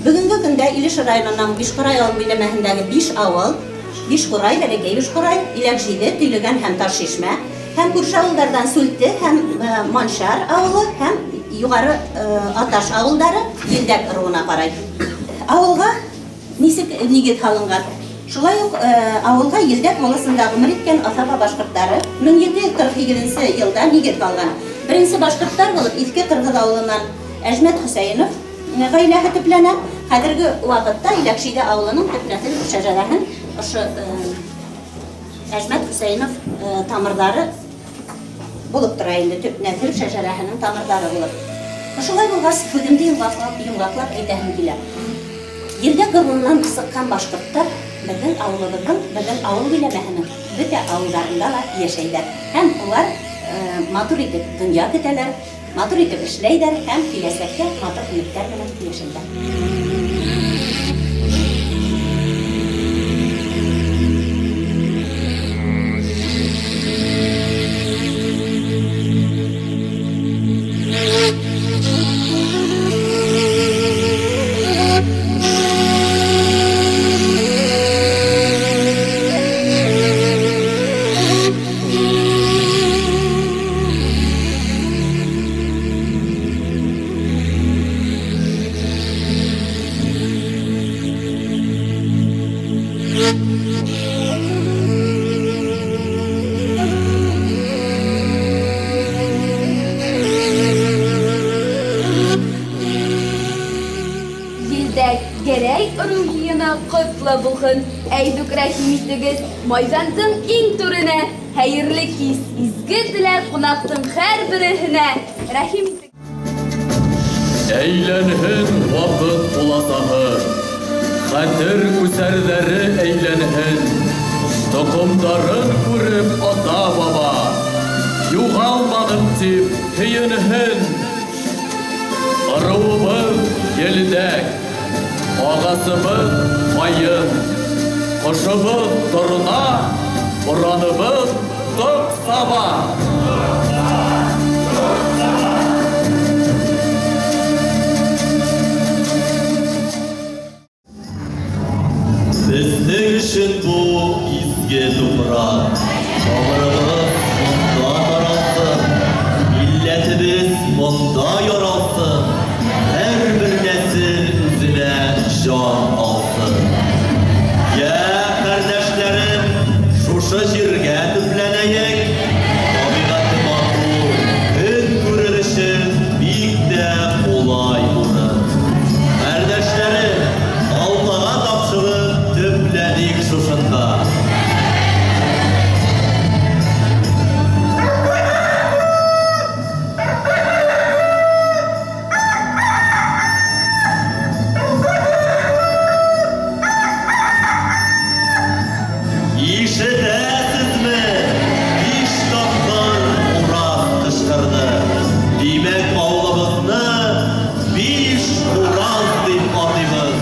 Бүгенге көндә Илеш районының Бишкурай авыл биләмәһендәге 5 авыл, Бишкурай, Бәләкәй Бишкурай, Иләкҗиде, Төйлегән һәм Ташчишмә һәм күрше авылдардан Сүлте һәм Манчар авылы һәм Югары Аташ авылдары Елдәк ыруына карай. Авылга ничек нигез салынган? Шулай ук авылга Елдәк волосында гомер иткән Асаба башкортлары 1748 елда нигез салган. Беренче башкортлар булып Иске Кыргыз авылыннан Әҗмәт Хөсәенов гаиләһе төпләнә. Хәзерге вакытта Иләкшиде авылының төп нәсел шәҗәрәһен ошо Әҗмәт Хөсәенов тамырлары булып тора инде, төп нәсел шәҗәрәһенең тамырлары булып. Шулай булгач, сүземне йомгаклап, йомгаклап әйтәһем килә. Елдәк ыруыннан чыккан башкортлар безнең авылыбызның, безнең авыл биләмәһенең бөтә авылларында ла яшәйләр. Һәм алар матур итеп дөнья көтәләр, матур итеп эшләйләр һәм киләчәккә матур өметләр белән яшәйләр. Елдәк Гәрәй ыруг җыены котлы булһын. Әйдүк рәхим итегез, майдандың иң түренә, хәерле кич, изге теләк кунактың һәрбереһенә. Рәхим итегез. Әйләнһен вакыт куласаһы, хәтер күсәрҙәре әйләнһен, тоҡомдарын күреп ата-баба, юғалманым тип һөйөнһөн. Ырыуыбыҙ елдәк, ағасыбыҙ ҡайын, ҡошобоҙ торна, бураныбыҙ тоҡ саба. Безнең өчен бу изге туфрак. Тамырыбыз монда таралсын, милләтебез монда яралсын, һәрбер нәсел үзенә җан алсын. Йә, кардәшләрем, шушы җиргә төпләнәйек. Табигате матур, көн күрер өчен бик тә кулай урын. Кардәшләрем, Аллага тапшырып төпләник шушында. Ишетәсезме? 5 тапкыр Ураз кычкырды. Димәк, авылыбызны 5 Ураз дип атыйбыз.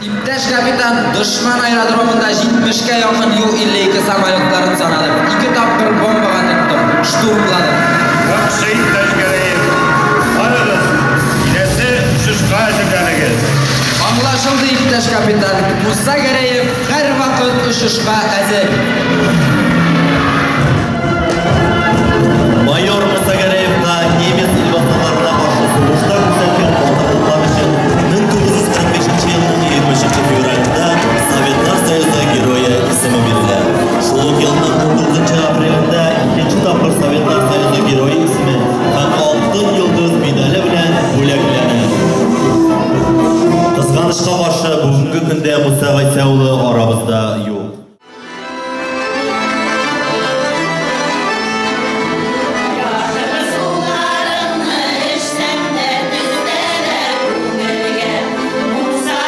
Иптәш капитан, дошман аэродромында 70-кә якын Ю-52 самолетларын санадым. 2 тапкыр бомбага тоттым, штурмладым. Яхшы, иптәш Гәрәев. Барыгыз, киләсе очышка әзерләнегез. Аңлашылды, иптәш капитан. Муса Гәрәев һәрвакыт очышка әзер. Майор Муса Гәрәевка немец илбасарларына каршы сугышта күрсәткән батырлыклар өчен 1945 елның 23 февралендә Советлар Союзы Герое исеме бирелә. Шул ук елның 19 апрелендә икенче тапкыр Советлар Союзы Герое исеме һәм Алтын Йолдыз медале белән бүләкләнә. Кызганычка каршы, бүгенге көндә Муса Гайсә улы арабызда юк. Яшел суларыңны эчсәм дә төстә дә күңелгә, Муса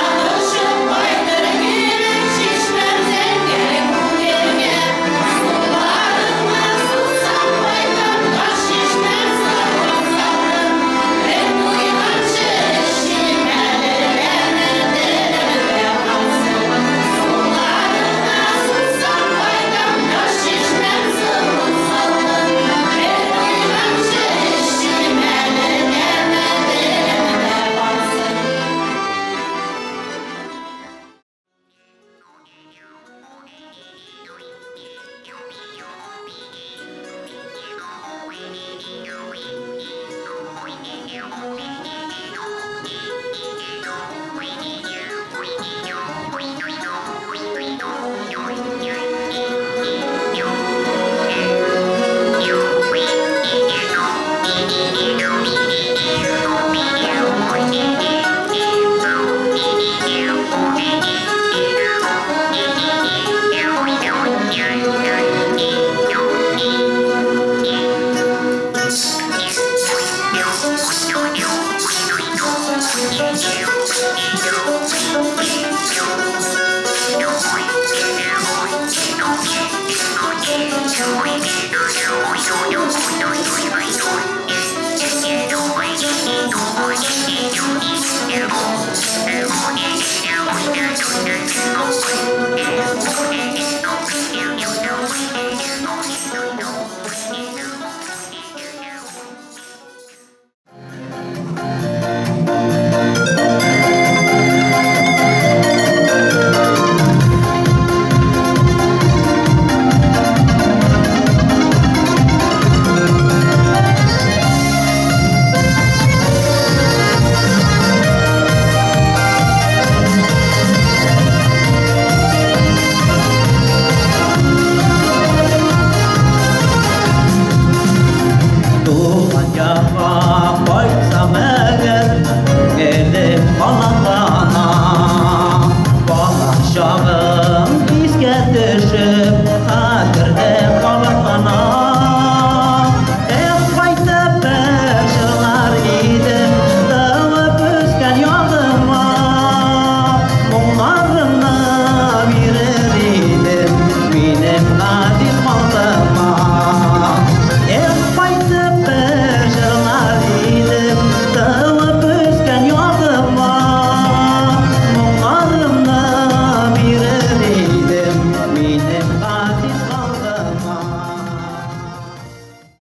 Thank you.